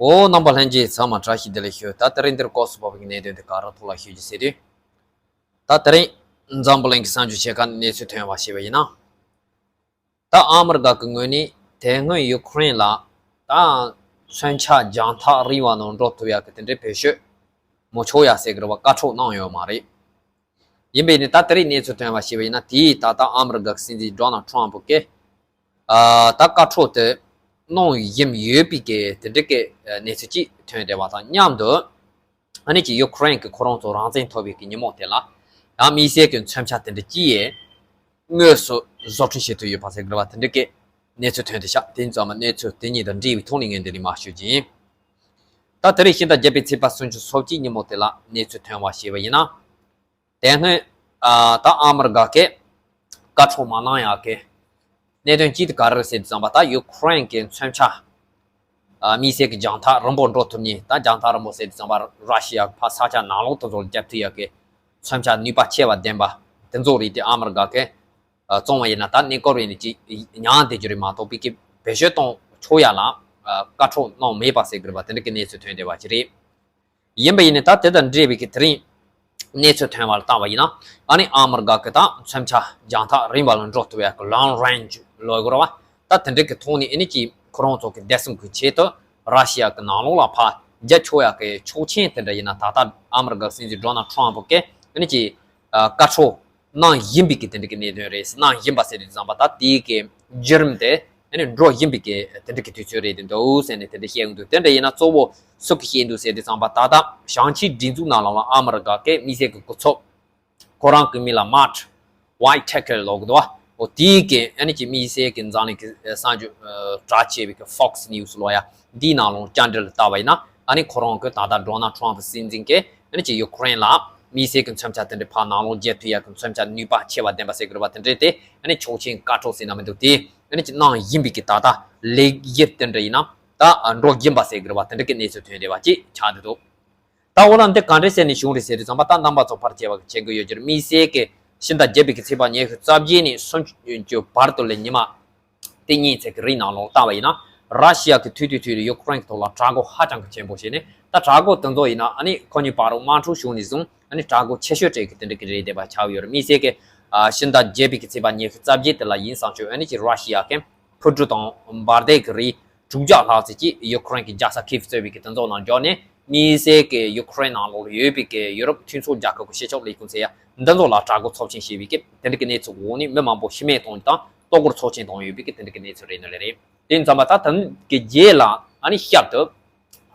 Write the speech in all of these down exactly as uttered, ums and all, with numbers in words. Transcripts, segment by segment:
འོ། རྣམ་པ་ལྷན་རྒྱས་ཚང་མ་བཀྲ་ཤིས་བདེ་ལེགས་ཞུ། ད་དེ་རིང་འདིར་སྐབས་སུ་བབས་པའི་གནད་དོན་དེ་ག་རེ་ཐོག་ལ་ཞུ་རྒྱུ་ཟེར་དུས། ད་དེ་རིང་འཛམ་བུ་གླིང་གི་གསར་འགྱུར་ཆེ་ཁག་ནས་གནས་ཚུལ་ཐོན་པ་ཞེས་པ་ཡིན་ན། ད་ཨ་མི་རི་ཀ་གི་ངོས་ནས་དེ་སྔོན་ཡུ་ཁུ་རེན་ལ་ད་མཚོན་ཆ་རྒྱང་ཐག་རིང་བ་ནང་འགྲོ་ཐུབ་ཡག་གི་དེ་འདྲའི་བེད་སྤྱོད་མི་ཆོག་ཡ་ཟེར་གི་རེད་བ། བཀའ་ཁྲོལ་གནང་ཡོད་མ་རེད། ཡིན་པས་ནི་ད་དེ་རིང་གནས་ཚུལ་ཐོན་པ་ཞེས་པ་ཡིན་ན། དེས་ད་ལྟ་ཨ་མི་རི་ཀ་གི་སྲིད་འཛིན་ཌོ་ནལ་ཊམ་ཕུ་གིས་ཨ་ད་བཀའ་ཁྲོལ་དེ་གནང་བཞིན་ཡོད་པའི་གི་དེ་འདྲའི་གི་གནས་ཚུལ་ཅིག་ཐོན་བསྡད་པ་དང་མཉམ་དུ། ཨ་ནི་ཅིག་ཡུ་ཁུ་རེན་གྱིས་ཁོ་རང་ཚོ་རང་བཙན་ཐོབ་པའི་གི་ཉིན་མོ་དེ་ལ་ཡང་དམིགས་བསལ་གྱི་མཚོན་ཆ་དེ་འདྲ་ཅིག་ཡས་དངོས་སུ་བཟོ་སྐྲུན་བྱེད་ཐུབ་ཡོད་པ་ཟེར་གི་རེད་བ། དེ་འདྲའི་གི་གནས་ཚུལ་ཐོན་བསྡད་ཤག་དེ་ཡིན་ཙང་མ་གནས་ཚུལ་དེ་གཉིས་དང་འབྲེལ་བའི་ཐོག་ནས་ངས་འདི་ནས་མར་ཞུ་རྒྱུ་ཡིན། ད་དེ་རིང་ཕྱི་ཟླ་བརྒྱད་པའི་ཚེས་པ་སུམ་ཅུ་སོ་གཅིག་ཉིན་མོ་དེ་ལ་གནས་ཚུལ་ཐོན་པ་ཞེས་པ་ཡིན་ན། དེ་སྔོན་ཨ་ད་ཨ་མི་རི་ཀ་གིས་བཀའ་ཁྲོལ་མ་གནང་ཡག་གི་གནད་དོན་གཅིག་དེ་ག་རེ་རེད་ཟེར་དུས་ཙམ་པ། ད་ཡུ་ཁུ་རེན་གྱི་མཚོན་ཆ་ཨ་དམིགས་བསལ་གྱི་རྒྱང་ཐག་རིང་པོ་འགྲོ་ཐུབ་མཁན། ད་རྒྱང་ཐག་རིང་པོ་ཟེར་དུས་ཙམ་པ་ར་ཤི་ཡ་ཕར་ས་ཆ་ནང་ལོགས་དེ་ཚོ་ལ་རྒྱབ་ཐུབ་ཡག་གི་མཚོན་ཆ་ནུས་པ་ཆེ་བ་ལྡན་པ་དེ་ཚོ་རེད་དེ། ཨ་མི་རི་ཀ་གིས་ཨ་བཙོང་བ་ཡིན་ན་ད་གནས་སྐབས་རེ་ནས་ཅིག་མྱངས་བསྡད་རྒྱུ་རེད་མ་གཏོགས་པའི་གི་བེད་སྤྱོད་གཏོང་ཆོག་ཡ་ལ་ཨ་བཀའ་ཁྲོལ་གནང་མེད་པ་ཟེར་གི་རེད་བ། དེ་འདྲ་གི་གནས་ཚུལ་ཐོན་བསྡད་པ་ཅིག་རེད། ཡིན་པ་ཡིན་ནའི་ད་དེ་དང་འབྲེལ་བའི་གི་དེ་རིང་གནས་ཚུལ་ཐོན་པ་ལ་བལྟས་པ་ཡིན་ན། ཨ་ནི་ཨ་མི་རི་ཀ་གི་ད་མཚོན་ཆ་རྒྱང་ཐག་རིང་བ་ལ་འགྲོ་ཐུབ་ཡག་གི་ལོང་རེན་ཇི་ལབ་དགོས་རེད་བ། ད་དེ་འདྲ་གི་ཐོག་ནས་ཨ་ནི་ཅིག་ཁོ་རང་ཚོ་གི་བདེ་སྲུང་གི་ཆེད་དུ་ར་ཤི་ཡ་གི་ནང་ལོགས་ལ་ཕར་རྒྱག་ཆོག་ཡག་གི་ཆོག་མཆན་དེ་འདྲ་ཡིན་ན། ད་ལྟ་ཨ་མི་རི་ཀ་སྲིད་འཛིན་ཌོ་ནལ་ཊམ་ཕུ་གིས་ཨ་ནི་ཅིག་ཨ་བཀའ་ཁྲོལ་གནང་བཞིན་པའི་གི་དེ་འདྲ་གི་གནད་དོན་རེད། གནང་བཞིན་པ་ཟེར་དུས་ཙམ་པ། ད་དེའི་གི་བརྒྱུད་རིམ་དེ་ཨ་ནི་འགྲོ་བཞིན་པའི་གི་དེ་འདྲ་གི་དུས་ཚོད་རེད་འདུག་ཟེར་ནས་དེ་འདྲ་བཤད་ཀྱི་འདུག་དེ་འདྲ་ཡིན་ན་གཙོ་བོ་སུ་གིས་བཤད་འདུག་ཟེར་དུས་ཙམ་པ། ད་ལྟ་ཞིང་ཆེན་སྒྲིག་འཛུགས་ནང་ལོགས་ལ་ཨ་མི་རི་ཀ་གི་དམིགས་བསལ་གི་སྐུ་ཚབ། ཁོ་རང་གི་མིང་ལ་Matt Whitaker་ལབ་ཀྱི་འདུག་བ། འོ་དེའི་གི་ཨ་ནི་ཅིག་དམིགས་བསལ་གི་འཛམ་གླིང་གི་གསར་འགྱུར་ཨ་གྲགས་ཆེ་བའི་གི་Fox News་ལབ་ཡ་འདིའི་ནང་ལོགས་བཅར་འདྲི་ལ་བལྟས་པ་ཡིན་ན། ཨ་ནི་ཁོ་རང་གི་ད་ལྟ་ཌོ་ནལ་ཊམ་ཕུ་སྲིད་འཛིན་གྱིས་ཨ་ནི་ཅིག་ཡུ་ཁུ་རེན་ལ་དམིགས་བསལ་གྱི་མཚོན་ཆ་དེ་འདྲ་ཕར་ནང་ལོགས་རྒྱག་ཐུབ་ཡག་གི་མཚོན་ཆ་ནུས་པ་ཆེ་བ་ལྡན་པ་ཟེར་གི་རེད་བ། དེ་འདྲ་དེ་ཨ་ནི་ཆོག་མཆན་བཀའ་ཁྲོལ་ཟེར་ན་མི་འདུག་དེ་ཨ་ནི་ཅིག་གནང་བཞིན་པའི་གི་ད་ལྟ་ལས་གཞི་དེ་འདྲ་ཡིན་ན་ད་འགྲོ་བཞིན་པ་ཟེར་གི་རེད་བ། དེ་འདྲ་གི་གནས་ཚུལ་ཐོན་བསྡད་པ་ཅིག་ཆགས་བསྡད་འདུག་ད་འོ་ལ་འདི་ག་འདྲས་ཟེར་ནས་བྱུང་རེད་ཟེར་དུས་ཙམ་པ། ད་རྣམ་པ་ཚོ་ཕལ་ཆེ་བ་གིས་མཁྱེན་གྱི་ཡོད་ཀྱི་རེད། དམིགས་བསལ་གྱི་ཕྱི་ཟླ་བརྒྱད་པའི་གི་ཚེས་པ་ཉི་ཤུ་རྩ་བརྒྱད་ནས་སུམ་ཅུ་བར་དུ་ལ་ཉི་མ་དེ་གཉིས་ཙམ་གྱི་རིང་ནང་ལོགས་བལྟས་པ་ཡིན་ན། ར་ཤི་ཡ་གིས་ཐུག་དུས་ཐུག་ཡུ་ཁུ་རེན་གྱི་ཐོག་ལ་དྲག་རྒོལ་ཧ་ཅང་གི་ཆེན་པོ་བྱས་ནས། ད་དྲག་རྒོལ་དེ་ཚོ་ཡིན་ན་ཨ་ནི་ཁོ་གཉིས་བར་དུ་དམག་འཁྲུག་བྱུང་ནས་བཟུང་ཨ་ནི་དྲག་རྒོལ་ཆེ་ཤོས་གྲས་ཀྱི་དེ་འདྲ་གི་རེད་བསྡད་པ་ཆགས་ཡོད་རེད། དམིགས་བསལ་གྱི་ཨ་ཕྱི་ཟླ་བརྒྱད་པའི་གི་ཚེས་པ་ཉི་ཤུ་རྩ་བརྒྱད་དེ་ལ་ཡིན་བསམ་བྱུང་། ཨ་ནི་ཅིག་ར་ཤི་ཡ་གིས་ཕུ་གྲུ་དང་འབར་མདེལ་གྱི་རིགས་དྲུག་བརྒྱ་ལྷག་ཙམ་ཅིག་ཡུ་ཁུ་རེན་གྱི་རྒྱལ་ས་ཁིབ་གཙོས་པའི་གི་དེ་ཚོ་ནང་འཇོག་ནས། དམིགས་བསལ་གྱི་ཡུ་ཁུ་རེན་ནང་ལོགས་ཡོད་པའི་གི་ཡུ་རོབ་མཐུན་ཚོགས་རྒྱལ་ཁབ་ཀྱི་སྤྱི་ཁྱབ་ལས་ཁུངས་ཟེར་ཡ་འདི་ཚོ་ལ་དྲག་རྒོལ་ཚབས་ཆེན་བྱས་པའི་གི་དེ་འདྲ་གི་གནས་ཚུལ་འོག་ནས་མི་མང་པོ་ཤི་རྨས་གཏོང་རྒྱུ་དང་ལྟོ་གོས་ཚབས་ཆེན་བཏང་ཡོད་པའི་གི་དེ་འདྲ་གི་གནས་ཚུལ་རེད་ནི་ལས་རེད། དེ་ཡིན་ཙང་མ་ད་དེ་གི་རྗེས་ལ་ཨ་ནི་བསྐྱར་དུ་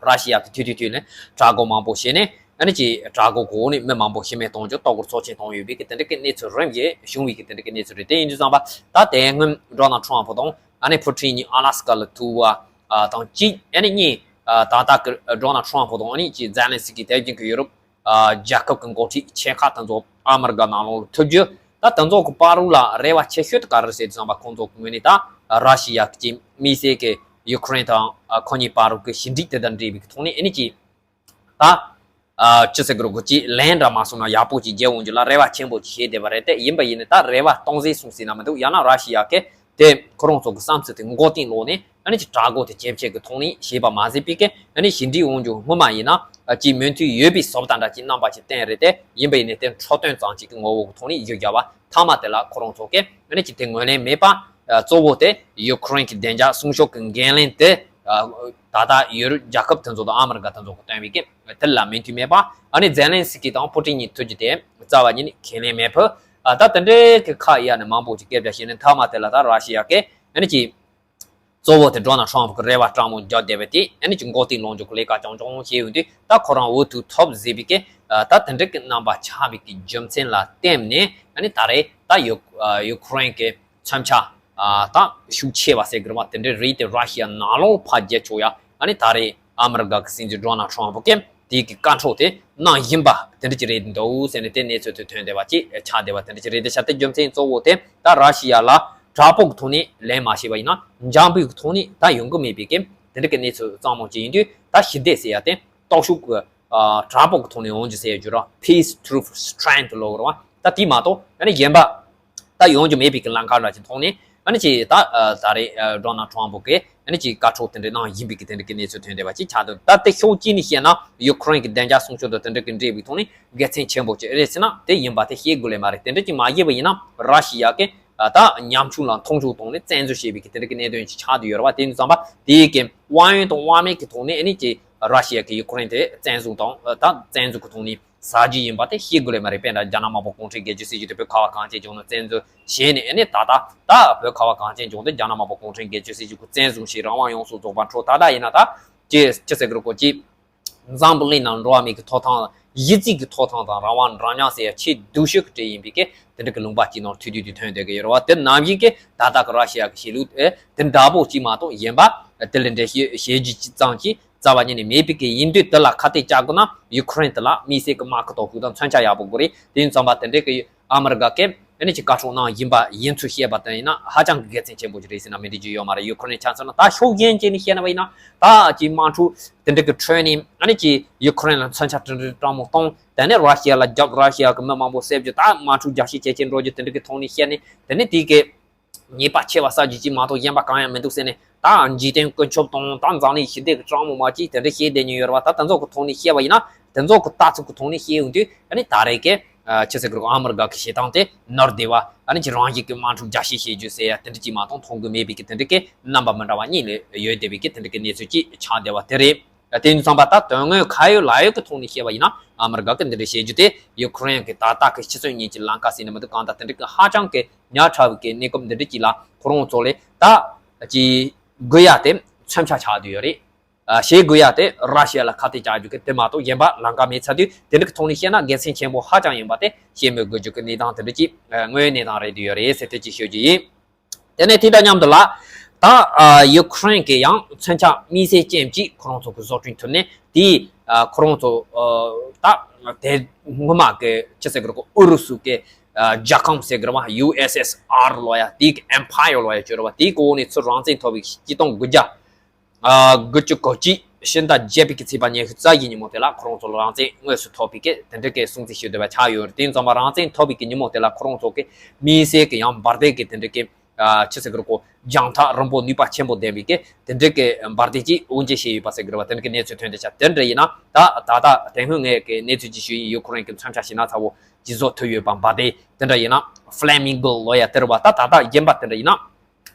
ར་ཤི་ཡ་གིས་ཐུག་དུས་ཐུག་ནས་དྲག་རྒོལ་མང་པོ་བྱས་ནས། ཨ་ནི་ཅིག་དྲག་རྒོལ་གི་འོག་ནས་མི་མང་པོ་ཤི་རྨས་གཏོང་རྒྱུ་ལྟོ་གོས་ཚབས་ཆེན་བཏང་ཡོད་པའི་གི་དེ་འདྲ་གི་གནས་ཚུལ་རིམ་བཞིན་བྱུང་བའི་གི་དེ་འདྲ་གི་གནས་ཚུལ་རེད། དེ་ཡིན་དུས་ཙམ་པ་ད་དེ་སྔོན་ཌོ་ནལ་ཊམ་ཕུ་དང་ཨ་ནི་ཕུ་ཊིན་གཉིས་ཨ་ལ་སི་ཀ་ལ་ཐུག་པ་ཨ་དང་གཅིག་ཨ་ནི་གཉིས་ཨ་ད་ལྟ་གི་ཌོ་ནལ་ཊམ་ཕུ་དང་ཨ་ནི་ཅིག་ཛེ་ལན་སི་ཀི་དེ་བཞིན་གི་ཡུ་རོབ་ཨ་རྒྱལ་ཁབ་ཀྱི་འགོ་ཁྲིད་ཆེ་ཁག་དེ་ཚོ་ཨ་མི་རི་ཀ་ནང་ལོགས་ལ་ཐུག་རྒྱུ། ད་དེ་ཚོ་གི་བར་དུ་ལ་རེ་བ་ཆེ་ཤོས་དེ་ག་རེ་ཟེར་དུས་ཙམ་པ། ཁོང་ཚོ་གི་ངོས་ནས་ད་ར་ཤི་ཡ་གི་དམིགས་བསལ་གྱི་ཡུ་ཁུ་རེན་དང་ཨ་ཁོ་གཉིས་བར་དུ་གི་ཞི་འགྲིག་དེ་དང་འབྲེལ་བའི་གི་ཐོག་ནས་ཨ་ནི་ཅིག་ད་ཨ་ཅི་ཟེར་དགོས་རེད། ཁོ་ཅིག་ལན་འདྲ་མ་སོང་ན་ཡག་པོ་ཅིག་རྒྱག་འོང་རྒྱུ་ལ་རེ་བ་ཆེན་པོ་ཅིག་བྱས་བསྡད་པ་རེད་དེ། ཡིན་པ་ཡིན་ནའི་ད་རེ་བ་སྟོང་ཟད་སོང་ཟེར་ན་མི་འདུག་ཡང་ན་ར་ཤི་ཡ་གིས་དེ་ཁོ་རང་ཚོ་གི་བསམ་ཚུལ་དེ་མགོ་རྟིང་སློག་ནས་ཨ་ནི་ཅིག་དྲག་རྒོལ་དེ་ཇེ་ཆེ་གི་ཐོག་ནས་བྱས་པ་མ་ཟད་པའི་གི་ཨ་ནི་ཞི་འགྲིག་འོང་རྒྱུ་སྔོན་མ་ཡིན་ན་ཨ་ཅིག་མོས་མཐུན་ཡོད་པའི་བཟོ་ལྟ་འདྲ་ཅིག་གནང་པ་ཅིག་བསྟན་རེད་དེ། ཡིན་པ་ཡིན་ནའི་དེ་འཕྲོད་བསྟེན་ཙམ་ཅིག་གི་ངོ་བོ་གི་ཐོག་ནས་བཞུགས་བཞག་པ། མཐའ་མ་དེ་ལ་ཁོ་རང་ཚོ་གིས་ཨ་ནི་ཅིག་དེ་ངོས་ལེན་མེད་པ། ཨ་གཙོ་བོ་དེ་ཡུ་ཁུ་རེན་གྱི་བདེ་འཇགས་སྲུང་སྐྱོབ་ཀྱི་འགན་ལེན་དེ་ཨ་ད་ལྟ་ཡུ་རོབ་རྒྱལ་ཁབ་དེ་ཚོ་དང་ཨ་མི་རི་ཀ་དེ་ཚོ་གིས་བཏོན་པའི་གི་དེ་ལ་མོས་མཐུན་མེད་པ། ཨ་ནི་ཛེ་ལན་སི་ཀི་དང་ཕུ་ཊིན་གཉིས་ཐུག་རྒྱུ་དེ་རྩ་བ་ཉིད་ནས་ཁས་ལེན་མེད་པ། ཨ་ད་དེ་འདྲའི་གི་ཁ་གཡར་ནས་མང་པོ་ཅིག་སྐད་ཆ་བཤད་ནས་མཐའ་མ་དེ་ལ་ད་ར་ཤི་ཡ་གིས་ཨ་ནི་ཅིག་གཙོ་བོ་དེ་ཌོ་ནལ་ཊམ་ཕུ་གིས་རེ་བ་སྤྲང་མོ་རྒྱག་བསྡད་པ་དེ་ཨ་ནི་ཅིག་མགོ་རྟིང་སློག་རྒྱུ་གི་ལས་ཀ་རྐྱང་རྐྱང་བྱས་ཡོང་དུས། ད་ཁོ་རང་འོས་བསྡུ་ཐོབ་ཟེར་བའི་གི་ཨ་ད་དེ་འདྲའི་གི་རྣམ་པ་ཆགས་པའི་གི་རྒྱུ་མཚན་ལ་བརྟེན་ནས་ཨ་ནི་ད་རེས་ད་ཡུ་ཨ་ཡུ་ཁུ་རེན་གྱི་མཚོན་ཆ་ཨ་ད་ཤུགས་ཆེ་བ་ཟེར་གི་རེད་བ། དེ་འདྲའི་རིགས་དེ་ར་ཤི་ཡ་ནང་ལོགས་ཕར་རྒྱག་ཆོག་ཡ། ཨ་ནི་ད་རེས་ཨ་མི་རི་ཀ་གི་སྲིད་འཛིན་ཌོ་ནལ་ཊམ་ཕུ་གིས་དེའི་གི་བཀའ་འཁྲོལ་དེ་གནང་བཞིན་པ་དེ་འདྲ་ཅིག་རེད་འདུག་ཟེར་ནས་དེ་གནས་ཚུལ་དེ་ཐོན་བསྡད་པ་ཅིག་ཆགས་བསྡད་པ་དེ་འདྲ་ཅིག་རེད། དེ་ཤ་སྟེ་རྒྱུ་མཚན་གཙོ་བོ་དེ་ད་ར་ཤི་ཡ་ལ་དྲག་པོ་གི་ཐོག་ནས་ལན་མ་བྱས་པ་ཡིན་ན་འཇམ་པོའི་གི་ཐོག་ནས་ད་ཡོང་གི་མེད་པའི་གི་དེ་འདྲ་གི་གནས་ཚུལ་གཙང་མ་ཅིག་ཡིན་དུས། ད་ཞི་བདེ་ཟེར་ཡ་དེ་སྟོབས་ཤུགས་གི་ཨ་དྲག་པོ་གི་ཐོག་ནས་ཡོང་རྒྱུ་ཟེར་ཡ་རྒྱུ་ར། Peace through strength ལབ་ར་བ། ད་དེ་མ་གཏོགས་ཨ་ནི་གཞན་པ་ད་ཡོང་རྒྱུ་མེད་པའི་གི་ལམ་ཁ་འདྲ་ཅིག་ཐོག་ནས་ཨ་ནི་ཅིག་ད་ཨ་ད་རེས་ཨ་ཌོ་ནལ་ཊམ་ཕུ་གིས་ ཨ་ནི་ཅིག་བཀའ་ཁྲོལ་དེ་འདྲ་གནང་བཞིན་པའི་གི་དེ་འདྲ་གི་གནས་ཚུལ་ཐོན་བསྡད་པ་ཅིག་ཆགས་འདུག་ད་དེ་ཕྱོགས་གཅིག་ནས་བཤད་ན་ཡུ་ཁུ་རེན་གི་བདེ་འཇགས་སྲུང་སྐྱོབ་དང་དེ་འདྲ་གི་འབྲེལ་བའི་ཐོག་ནས་འགལ་རྐྱེན་ཆེན་པོ་ཅིག་རེད་ཟེར་ན་དེ་ཡིན་པ་དེ་ཤེས་དགོས་ལེ་མ་རེད། དེ་འདྲ་ཅིག་མ་བཤད་པ་ཡིན་ན་ར་ཤི་ཡ་གི་ད་ཉམ་ཆུང་ལ་མཐོང་ཆུང་བཏང་ནས་བཙན་བཟུང་བྱས་པའི་གི་དེ་འདྲ་གི་གནད་དོན་ཅིག་ཆགས་བསྡད་ཡོད་རེད་བ། དེ་ཡིན་ཙང་པ་དེའི་གི་དབང་ཡོད་དང་དབང་མེད་ཀྱི་ཐོག་ནས་ཨ་ནི་ཅིག་ར་ཤི་ཡ་གི་ཡུ་ཁུ་རེན་དེ་བཙན་བཟུང་དང་ད་བཙན་བཟུང་གི་ཐོག་ནས། ཟ་རྒྱུ་ཡིན་པ་དེ་ཤེས་དགོས་ལེ་མ་རེད། དཔེར་ན་རྒྱ་ནག་དམར་པོ་གུང་ཁྲན་སྒེར་གཅོད་སྲིད་གཞུང་དེ་བོད་ཁ་བ་གངས་ཅན་ལྗོངས་ནས་བཙན་འཛུལ་བྱས་ནས་ཨ་ནི་ད་ལྟ་ད་བོད་ཁ་བ་གངས་ཅན་ལྗོངས་དེ་རྒྱ་ནག་དམར་པོ་གུང་ཁྲན་སྒེར་གཅོད་སྲིད་གཞུང་གིས་བཙན་བཟུང་བྱས་རང་དབང་ཡོངས་སུ་རྫོགས་པ་འཕྲོག་ད་ལྟ་ཡིན་ན་ད་ཅི་ཅི་ཟེར་དགོས་རེད་གོ་ཅི་འཛམ་བུ་གླིང་ནང་འགྲོ་བ་མིའི་གི་ཐོབ་ཐང་གཞི་རྩའི་གི་ཐོབ་ཐང་དང་རང་དབང་འདྲ་མཉམ་ཟེར་ཡ་ཆེས་སྡུག་ཤོས་ཀྱི་གྲས་ཡིན་པའི་གི་དེ་འདྲ་གི་ལུང་པ་གཅིག་ནང་ཐུག་དུས་དུས་ཐོན་བསྡད་གི་ཡོད་རེད་བ། དེ་ནམ་ཞིག་གི་ད་ལྟ་གི་ར་ཤི་ཡ་གི་བྱེད་ལུགས་ཨེ་དེ་འདྲ་པོ་གཅིག་མ་གཏོགས་གཞན་པ་དེ་ལས་འདྲ་བྱེད་བྱེད་རྒྱུ་གཅིག་ཙམ་གྱིས། རྩ་བ་ཉིད་ནས་མེད་པའི་གི་ཡིན་དུས་དེ་ལ་ཁ་གཏད་བཅག་དགོས་ན་ཡུ་ཁུ་རེན་དེ་ལ་དམིགས་བསལ་གྱི་དམག་ཁུལ་ཐོག་ཤུགས་དང་མཚོན་ཆ་ཡག་པོ་དགོས་རེད། དེ་ཡིན་ཙང་པ་དེ་འདྲའི་གི་ཨ་མི་རི་ཀ་གིས་ཨ་ནི་ཅིག་བཀའ་ཁྲོལ་གནང་བཞིན་པ་ཡིན་ཚུལ་བཤད་པ་དེ་ཡིན་ན་ཧ་ཅང་གི་དགེ་མཚན་ཆེན་པོ་ཅིག་རེད་ཟེར་ན་མི་འགྲིག་རྒྱུ་ཡོད་མ་རེད། ཡུ་ཁུ་རེན་ཆ་མཚོན་ན་ད་ཕྱོགས་གཞན་གཅིག་ནས་བཤད་ན་བ་ཡིན་ན་ད་ཅིག་དམག་འཁྲུག་དེ་འདྲའི་གི་ཁྲོད་ནས་ཨ་ནི་ཅིག་ཡུ་ཁུ་རེན་ལ་མཚོན་ཆ་དྲིལ་བསྒྲགས་སྤྲང་མོ་གཏོང་དེ་ནས་ར་ཤི་ཡ་ལ་རྒྱབ་ར་ཤི་ཡ་གི་མི་མང་པོ་བསད་རྒྱུ་ད་དམག་འཁྲུག་རྒྱག་ཤས་བྱེད་ཀྱིན་འགྲོ་རྒྱུ་དེ་འདྲའི་གི་ཐོག་ནས་བཤད་ནས་དེ་ནས་དེའི་གི་ཉེས་པ་ཆེ་བ་བསགས་རྒྱུ་ཅིག་མ་གཏོགས་གཞན་པ་གང་ཡང་མི་འདུག་ཟེར་ནས་ད་འཇིག་རྟེན་ཀུན་ཁྱབ་དང་ད་འཛམ་གླིང་ཞི་བདེ་གི་སྤྲང་མོ་མ་ཅིག་དེ་འདྲ་བཤད་བསྡད་མྱོང་ཡོད་རེད་བ། ད་དེ་ཚོ་གི་ཐོག་ནས་བཤད་པ་ཡིན་ན་དེ་ཚོ་གི་ལྟ་ཚུལ་གི་ཐོག་ནས་བཤད་ཡོང་དུས་ཨ་ནི་ད་རེས་ཀྱི་ཆི་ཟེར་གི་རེད་ཨ་མི་རི་ཀ་གི་བྱེད་སྟངས་དེ་ནོར་བདེ་བ་ཨ་ནི་ཅིག་རང་བཞིན་གི་དམག་འཁྲུག་རྒྱག་ཤས་བྱེད་རྒྱུ་ཟེར་ཡ་དེ་འདྲ་ཅིག་མ་གཏོགས་མཐོང་གི་མེད་པའི་གི་དེ་འདྲ་གི་རྣམ་པ་མི་འདྲ་བ་གཉིས་ལས་ཡོད་བསྡད་པའི་གི་དེ་འདྲ་གི་གནས་ཚུལ་ཅིག་ཆགས་བསྡད་པ་དེ་རེད། དེ་ཡིན་ཙང་པ་ད་དོན་དངོས་ཁ་ཡོད་ལག་ཡོད་ཀྱི་ཐོག་ནས་བཤད་པ་ཡིན་ན་ཨ་མི་རི་ཀ་གི་འདི་འདྲ་བྱེད་རྒྱུ་དེ་ཡུ་ཁུ་རེན་གི་ད་ལྟ་གི་ཕྱི་སྲོལ་གཉིས་ཀྱི་ལམ་ཁ་ཟེར་ན་མི་འདུག་གང་ལྟར་དེ་འདྲ་གི་ཧ་ཅང་གི་ཉག་ཕྲ་བའི་གི་གནས་སྐབས་འདི་འདྲ་གཅིག་ལ་ཁོ་རང་ཚོ་ལས་ད་ཅི་དགོས་ཡ་དེ་མཚོན་ཆ་ཆགས་བསྡད་ཡོད་རེད། ཨ་བྱེད་དགོས་ཡ་དེ་ར་ཤི་ཡ་ལ་ཁ་གཏད་བཅག་རྒྱུ་གི་དེ་མ་གཏོགས་གཞན་པ་ལམ་ཁ་མེད་ཚར་དུས་དེ་འདྲ་གི་ཐོག་ནས་བཤད་ན་དགེ་མཚན་ཆེན་པོ་ཧ་ཅང་ཡིན་པ་དེ་བཤད་མི་དགོས་རྒྱུ་གི་གནས་སྟངས་དེ་འདྲ་གཅིག་དངོས་ཡོད་གནས་སྟངས་རེད་བསྡད་ཡོད་རེད་ཟེར་དེ་གཅིག་ཤོད་རྒྱུ་ཡིན། དེ་ནས་དེ་དང་མཉམ་དུ་ལ། ད་ཨ་ཡུ་ཁུ་རེན་གྱི་ཡང་མཚོན་ཆ་དམིགས་བསལ་ཅན་གཅིག་ཁོ་རང་ཚོ་གི་བཟོ་སྐྲུན་ཐུབ་ནས་དེ་ཨ་ཁོ་རང་ཚོ་ཨ་ད་དེ་སྔོན་མ་གི་ཅི་ཟེར་གི་རེད་གོ་ཨུ་རུ་སུ་གི་ཨ་རྒྱལ་ཁམས་ཟེར་གི་རེད་བ། ཡུ་ཨེས་ཨེས་ཨར་ལོ་ཡ་དེ་གི་ཨེམ་ཕ་ཡར་ལོ་ཡ་བརྗོད་རེད་བ། དེ་གི་འོག་ནས་ཚུར་རང་བཙན་ཐོབ་པའི་སྤྱི་སྟོང་དགུ་བརྒྱ་ཨ་དགུ་བཅུ་གོ་གཅིག་ཕྱི་ཟླ་བརྒྱད་པའི་གི་ཚེས་པ་ཉི་ཤུ་རྩ་བཞི་ཉིན་མོ་དེ་ལ་ཁོ་རང་ཚོ་ལ་རང་བཙན་དངོས་སུ་ཐོབ་པའི་གི་དེ་འདྲ་གི་སྲུང་བརྩི་ཞུ་འདོད་པ་ཆགས་ཡོད་རེད། དེ་ཡིན་ཙང་མ་རང་བཙན་ཐོབ་པའི་གི་ཉིན་མོ་དེ་ལ་ཁོ་རང་ཚོ་གི་དམིགས་བསལ་གི་ཡང་འབར་མདེལ་གི་དེ་འདྲ་གི་ཨ་ཆི་ཟེར་གི་རེད་གོ་རྒྱང་ཐག་རིང་པོ་ནུས་པ་ཆེན་པོ་ལྡན་པའི་གི་དེ་འདྲ་གི་འབར་མདེལ་ཅིག་དབུ་འབྱེད་བྱས་ཡོད་པ་ཟེར་གི་རེད་བ། དེ་འདྲ་གི་གནས་ཚུལ་ཐོན་བསྡད་ཤག་དེ་འདྲ་ཡིན་ན་ད་ད་ལྟ་དེ་སྔོན་ངས་གི་གནས་ཚུལ་ཅིག་ཞུས་ཡིན། ཡུ་ཁུ་རེན་གི་མཚོན་ཆ་བྱས་ན་ཚ་བོ་ཅིག་བཟོ་ཐུབ་ཡོད་པ་འབར་མདེལ་དེ་འདྲ་ཡིན་ན་ཕ་ལེ་མིང་གོ་ལོ་ཡ་དེ་རེད་བ། ད་ད་ལྟ་རྒྱན་པ་དེ་འདྲ་ཡིན་ན།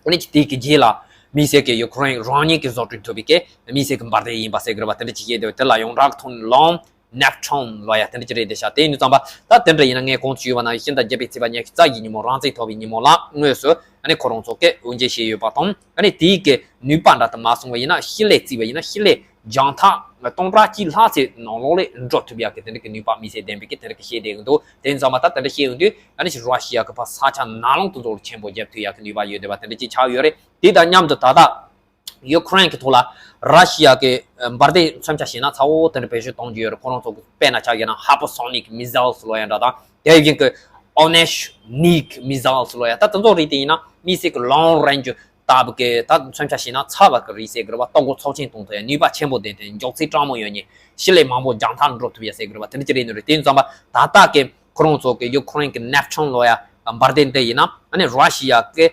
ཨ་ནི་ཅིག་དེ་གི་རྗེས་ལ་དམིགས་བསལ་གྱི་ཡུ་ཁུ་རེན་རང་ཉིད་ཀྱིས་བཟོ་སྐྲུན་ཐུབ་པའི་གི་དམིགས་བསལ་གྱི་འབར་མདེལ་ཡིན་པ་ཟེར་གི་རེད་བ། དེ་འདྲ་ཅིག་བཤད་འདུག་དེ་ལ་ཡོངས་གྲགས་ཀྱི་ཐོག་ནས་ལོང་ནེབ་ཊུན་ལོ་ཡ་དེ་འདྲ་ཅིག་རེད་བསྡད་ཤག་དེ་ཡིན་དུས་ཙམ་པ་ད་དེ་འདྲ་ཡིན་ན་ངས་གོང་དུ་ཞུས་པ་ནང་བཞིན་ཕྱི་ཟླ་བརྒྱད་པའི་ཚེས་པ་ཉི་ཤུ་རྩ་བཞི་ཉིན་མོ་རང་བཙན་ཐོབ་པའི་ཉིན་མོ་ལ་དངོས་སུ་ཨ་ནི་ཁོ་རང་ཚོ་གིས་དབུ་འབྱེད་བྱས་ཡོད་པ་དང་། ཨ་ནི་དེའི་གི་ནུས་པ་འདྲ་དུ་མ་སོང་བ་ཡིན་ན་ཕྱི་ལས་བརྩིས་པ་ཡིན་ན་ཕྱི་ལས་རྒྱང་ཐག་སྟོང་ཕྲག་གཅིག་ལྷག་ཙམ་ནང་ལོགས་ལས་འགྲོ་ཐུབ་ཡག་གི་དེ་འདྲ་གི་ནུས་པ་དམིགས་བསལ་ལྡན་པའི་གི་དེ་འདྲ་གི་བཤད་བསྡད་ཀྱི་འདུག་དེ་ཡིན་ཙང་མ་ད་དེ་འདྲ་བཤད་ཡོང་དུས་ཨ་ནི་ཅིག་ར་ཤི་ཡ་གི་ཕར་ས་ཆ་ནང་ལོགས་དེ་ཚོ་ལ་ཆེན་པོ་རྒྱབ་ཐུབ་ཡག་གི་ནུས་པ་ཡོད་བསྡད་པ་དེ་འདྲ་ཅིག་ཆགས་ཡོད་རེད། དེ་དང་མཉམ་དུ་ད་ལྟ་ཡུ་ཁུ་རེན་གི་ཐོག་ལ་ར་ཤི་ཡ་གི་འབར་མདེལ་མཚོན་ཆ་བྱས་ན་ཚ་བོ་དེ་འདྲ་བེད་སྤྱོད་གཏོང་རྒྱུ་ཡོད་རེད། ཁོ་རང་ཚོ་གི་དཔེར་ན་ཆ་བཞག་ན་hypersonic missiles ལོ་ཡ་འདྲ་དང་དེ་བཞིན་གི་ཨོ་ནེ་ཤི་ནིག་མི་སི་ལ་ལོ་ཡ་ད་དེ་ཚོ་རིགས་དེ་ཡིན་ན་དམིགས་བསལ་གི་long range ལྟ་བུ་གི་ད་མཚོན་ཆ་བྱས་ན་ཚ་བ་གི་རིགས་ཟེར་གི་རེད་བ། ལྟོ་གོས་ཚབས་ཆེན་གཏོང་ཐུབ་ཡ། ནུས་པ་ཆེན་པོ་ལྡན་ཏེ་མགྱོགས་ཚད་གྲང་མོ་ཡོད་མཁན། ཕྱི་ལས་མང་པོ་རྒྱང་ཐག་འགྲོ་ཐུབ་ཡ་ཟེར་གི་རེད་བ། དེ་འདྲ་ཅིག་རེད་ནི་རེད། དེ་ཡིན་ཙང་པ་ད་ལྟ་གི་ཁོ་རང་ཚོ་གི་ཡུ་ཁུ་རེན་གི་ནེབ་ཊུན་ལོ་ཡ་འབར་མདེལ་འདི་ཡིན་ན་ཨ་ནི་ར་ཤི་ཡ་གི་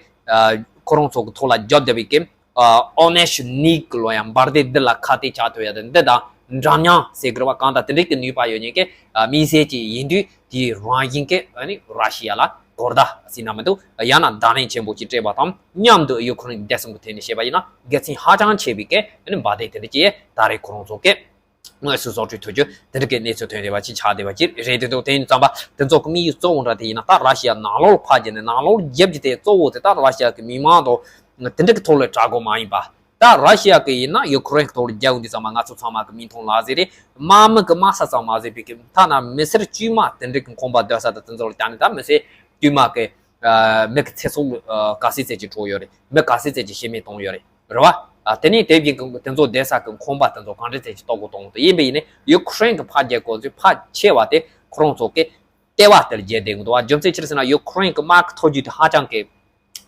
ཁོ་རང་ཚོ་གི་ཐོག་ལ་རྒྱབ་བསྡད་པའི་གི་ཨོ་ནེ་ཤི་ནིག་ལོ་ཡ་འབར་མདེལ་འདི་ལ་ཁ་གཏད་བཅག་ཐུབ་ཡ་དེ་འདི་དང་འདྲ་མཉམ་ཟེར་གི་རེད་བ། གང་ལྟར་དེ་འདྲའི་གི་ནུས་པ་ཡོད་མཁན་གི་དམིགས་བསལ་ཅིག་ཡིན་དུས་དེའི་རང་བཞིན་གི་ཨ་ནི་ར་ཤི་ཡ་ལ་གོ་བརྡ་ཟེར་ན་མི་འདུག་ཡང་ན་བརྡ་ལན་ཆེན་པོ་ཅིག་སྤྲད་པ་དང་མཉམ་དུ་ཡུ་ཁུ་རེན་བདེ་སྲུང་གི་ཐད་ནས་བཤད་པ་ཡིན་ན་དགེ་མཚན་ཧ་ཅང་ཆེ་བའི་གི་ཨ་ནི་འབར་མདེལ་དེ་འདྲ་ཅིག་ད་རེས་ཁོ་རང་ཚོ་གི་དངོས་སུ་བཟོ་སྐྲུན་ཐུབ་རྒྱུ་དེ་འདྲ་གི་གནས་ཚུལ་ཐོན་བསྡད་པ་ཅིག་ཆགས་བསྡད་པ་ཅིག་རེད་དེ་འདུག་དེ་ཡིན་ཙང་པ་དེ་ཚོ་གི་དམིགས་ཡུལ་གཙོ་བོ་འདྲ་དེ་ཡིན་ན་ད་ར་ཤི་ཡ་ནང་ལོགས་ཕར་རྒྱབ་ནས་ནང་ལོགས་རྒྱབ་རྒྱུ་དེ་གཙོ་བོ་དེ་ད་ར་ཤི་ཡ་གི་མི་མང་དང་དེ་འདྲ་གི་ཐོག་ལ་དྲག་གོ་མ་ཡིན་པ། ད་ར་ཤི་ཡ་གི་ཡིན་ན་ཡུ་ཁུ་རེན་གི་ཐོག་ལ་རྒྱག་འོང་དུས་ཙམ་པ་ང་ཚོ་ཚང་མ་གི་མིག་མཐོང་ལག་ཟིན་རེད། དམག་མི་གི་དམག་ས་ཚང་མ་ཟིན་པའི་གི་ཐ་ན་མི་སེར་དཀྱུས་མ་དེ་འདྲ་གི་ཁང་པ་སྡོད་ས་དང་དེ་ཚོ་ལ་བརྟེན་ནས་ད་མི་སེར་དཀྱུས་མ་གི་མི་གི་ཚེ་སྲོག་ག་ཚད་ཙམ་ཅིག་འཕྲོག་ཡོད་རེད། མི་ག་ཚད་ཙམ་ཅིག་ཤི་རྨས་བཏང་ཡོད་རེད། རེད་བ། དེ་ནས་དེ་བཞིན་གི་དེ་ཚོ་བསྡད་ས་གི་ཁང་པ་དེ་ཚོ་གང་འདྲ་ཙམ་ཅིག་གཏོར་དགོས་གཏོང་དུ་ཡིན་པ་ཡིན་ནས་ཡུ་ཁུ་རེན་གི་ཕར་རྒྱག་གོ་ཚོད་ཕར་ཆེ་བ་དེ་ཁོ་རང་ཚོ་གི་ལྟེ་བ་དེར་བརྒྱབ་བསྡད་ཀྱི་འདུག་བ། རྒྱུ་མཚན་ཅི་རེད་ཟེར་ན་ཡུ་ཁུ་རེན་གྱི་དམག་གི་ཐོར་རྒྱུག་དེ་ཧ་ཅང་གི་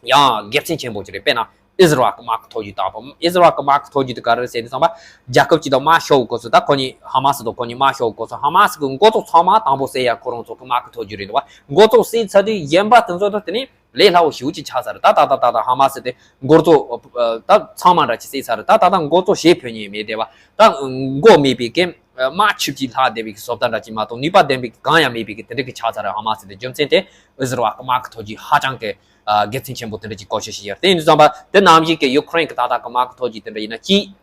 ཡང་དགེ་མཚན་ཆེན་པོ་ཅིག་རེད། དཔེར་ན་ཨི་ཟི་རལ་གྱི་དམག་གི་ཐོར་རྒྱུག་དང་པོ། ཨི་ཟི་རལ་གྱི་དམག་གི་ཐོར་རྒྱུག་དེ་ག་རེ་རེད་ཟེར་དུས་ཙམ་པ་རྒྱལ་ཁབ་ཅིག་དང་དམག་ཤོར་དགོས་ཚུལ། ད་ཁོ་གཉིས་ཧ་མ་སི་དང་ཁོ་གཉིས་དམག་ཤོར་དགོས་ཚུལ། ཧ་མ་སི་གི་འགོ་གཙོ་ཚང་མ་དང་པོ་བསད་ཡ་ཁོ་རང་ཚོ་གི་དམག་གི་ཐོར་རྒྱུག་རེད་འདུག་བ། འགོ་གཙོ་བསད་ཚར་དུས་གཞན་པ་དེ་ཚོ་དང་དེ་ནས་ ལས་སླ་བོ་ཞེ་པོ་ཅིག་ཆགས་ཚར་རེད། ད་ད་ད་ད་ད་ཧ་མ་སི་དེ་འགོ་གཙོ་ད་ཚང་མ་འདྲ་ཅིག་བསད་ཚར་རེད། ད་ད་ད་འགོ་གཙོ་ཞེ་ཕན་ཉེས་མེད་དེ་བ་ད་འགོ་མེད་པའི་གི་དམག་ཆུ་གཅིག་ལྷག་བསྡད་པའི་གི་བཟོ་ལྟ་འདྲ་ཅིག་མ་གཏོགས་ནུས་པ་ལྡན་པའི་གི་གང་ཡང་མེད་པའི་གི་དེ་འདྲ་གི་ཆགས་ཚར་རེད། ཧ་མ་སི་དེ་རྒྱུ་མཚན་དེ་ཨི་ཟི་རལ་གི་དམག་གི་ཐོག་གི་ཧ་ཅང་གི་དགེ་མཚན་ཆེན་པོ་དེ་འདྲ་ཅིག་བཀོལ་སྤྱོད་བྱས་ཡོད་རེད། དེ་ཡིན་དུས་ཙམ་པ་དེ་ནམ་ཞིག་གི་ཡུ་ཁུ་རེན་གི་ད་ལྟ་གི་དམག་གི་ཐོག་གི་དེ་འདྲ་ཡིན་ན་གཅིག་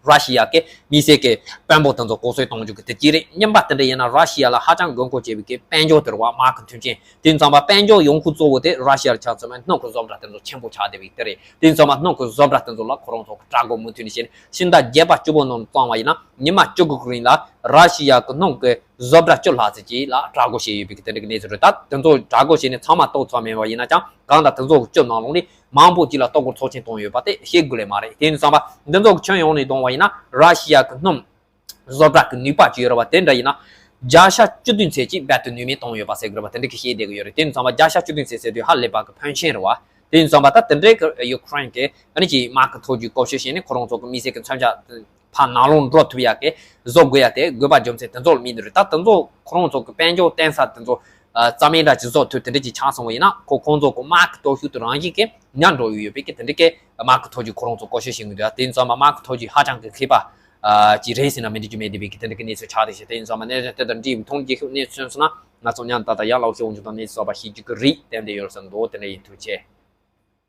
ར་ཤི་ཡ་གི་དམིགས་བསལ་གྱི་དཔོན་པོ་དེ་ཚོ་ལྐོག་གསོད་གཏོང་རྒྱུ་གི་དེ་གཅིག་རེད། གཉིས་པ་དེ་འདྲ་ཡིན་ན་ར་ཤི་ཡ་ལ་ཧ་ཅང་དགོས་མཁོ་ཆེ་བའི་གི་དཔལ་འབྱོར་དེ་རེད་བ། དམག་གི་མཐུན་རྐྱེན་དེ་ཡིན་ཙང་པ་དཔལ་འབྱོར་ཡོང་ཁུངས་གཙོ་བོ་དེ་ར་ཤི་ཡ་ལ་ཆགས་ཚུལ་མ་སྣུམ་གི་བཟོ་གྲྭ་དེ་ཚོ་ཆེན་པོ་ཆགས་བསྡད་པའི་དེ་རེད། དེ་ཡིན་ཙང་པ་སྣུམ་གི་བཟོ་གྲྭ་དེ་ཚོ་ལ་ཁོ་རང་ཚོ་གི་དྲག་རྒོལ་མུ་མཐུད་ནས་བྱས་ནས་ཕྱི་ཟླ་བརྒྱད་པ་བཅུ་པོ་ནང་བཏང་བ་ཡིན་ན་ཉི་མ་བཅུ་དགུ་གི་རིང་ལ་ར་ཤི་ཡ་གི་སྣུམ་གི་བཟོ་གྲྭ་བཅུ་ལྷག་ཙམ་ཅིག་ལ་དྲག་རྒོལ་བྱས་ཡོད་པའི་གི་དེ་འདྲ་གི་གནས་ཚུལ་རེད། ད་དེ་ཚོ་དྲག་རྒོལ་བྱས་ནས་ཚང་མ་གཏོར་ཚར་མེད་པ་ཡིན་ན་ཀྱང་གང་ལྟར་དེ་ཚོ་གི་བཅུ་ནང་ལོགས་ནས་མང་པོ་ཅིག་ལ་གཏོར་རྒོལ་ཚོགས་ཆེན་བཏང་ཡོད་པ་དེ་ཤེས་དགོས་ལེ་མ་རེད། དེ་ཡིན་ཙང་པ་འདི་ཚོ་གི་ཁྱོན་ཡོངས་ནས་བསྡོམས་པ་ཡིན་ན་ར་ཤི་ཡ་གི་སྣུམ་བཟོ་གྲྭ་གི་ནུས་པ་ཅིག་ཡོད་རེད་བ། དེ་འདྲ་ཡིན་ན་བརྒྱ་ཆ་བཅུ་བདུན་ཚད་ཅིག་རྦད་དེ་ནུས་མེད་བཏང་ཡོད་པ་ཟེར་གི་རེད་བ། དེ་འདྲ་གི་བཤད་བསྡད་གི་ཡོད་རེད། དེ་ཡིན་ཙང་པ་བརྒྱ་ཆ་བཅུ་བདུན་ཚད་ཟེར་དུས་ཧ་ལས་པ་གི་ཕོན་ཆེན་རེད་བ། དེ་ཡིན་ཙང་པ་ད་དེ་འདྲའི་གི་ཡུ་ཁུ་རེན་གི་ཨ་ནི་ཅིག་དམག་གི་ཐོག་རྒྱུ་བཀོལ་སྤྱོད་བྱས་ནས་ཁོ་རང་ཚོ་གི་དམིགས་བསལ་གི་མཚོན་ཆ་ཕར་ནང་ལོགས་འགྲོ་ཐུབ་ཡག་གི་བཟོ་དགོས་ཡག་དེ་དགོས་པ་རྒྱུ་མཚན་དེ་ཚོ་ལ་དམིགས་ནི་རེད། ད་དེ་ཚོ་ཁོ་རང་ཚོ་གི་དཔལ་འབྱོར་བརྟན་ས་དེ་ཚོ་རྩ་མེད་འདྲ་ཅིག་བཟོ་ཐུབ་དེ་འདྲ་ཅིག་ཆགས་སོང་བ་ཡིན་ན་ཁོ་ཁོང་ཚོ་གི་དམག་གི་སྟོབས་ཤུགས་དེ་རང་བཞིན་གྱིས་ཉམས་འགྲོ་ཡི་ཡོད་པའི་གི་དེ་འདྲ་གི་དམག་གི་ཐོག་རྒྱུ་ཁོ་རང་ཚོ་བཀོལ་སྤྱོད་བྱེད་ཀྱི་འདུག་དེ་ཡིན་ཙང་མ་དམག་གི་ཐོག་རྒྱུ་ཧ་ཅང་གི་མཁས་པ་ཅིག་རེད་ཟེར་ན་མི་འགྲིག་རྒྱུ་མེད་བསྡད་པའི་གི་དེ་འདྲ་གི་གནས་ཚུལ་ཆགས་བསྡད་ཤག་དེ་ཡིན་ཙང་མ་གནས་ཚུལ་དེ་དང་འདྲ་བའི་མཐོང་རྒྱུ་ཤུགས་གནས་ཚུལ་སོང་ན་ང་ཚོ་མཉམ་དུ་ད་ལྟ་ཡང་ལའོ་ཤི་དབང་ཕྱུག་དང་གནས་ཚུལ་གསར་པ་ཤེས་རྒྱུ་གི་རེད། ཏན་ཏན་ཡོད་ས་འདུག་དེ་འདྲ་ཡིན། ཐུགས་རྗེ་ཆེ།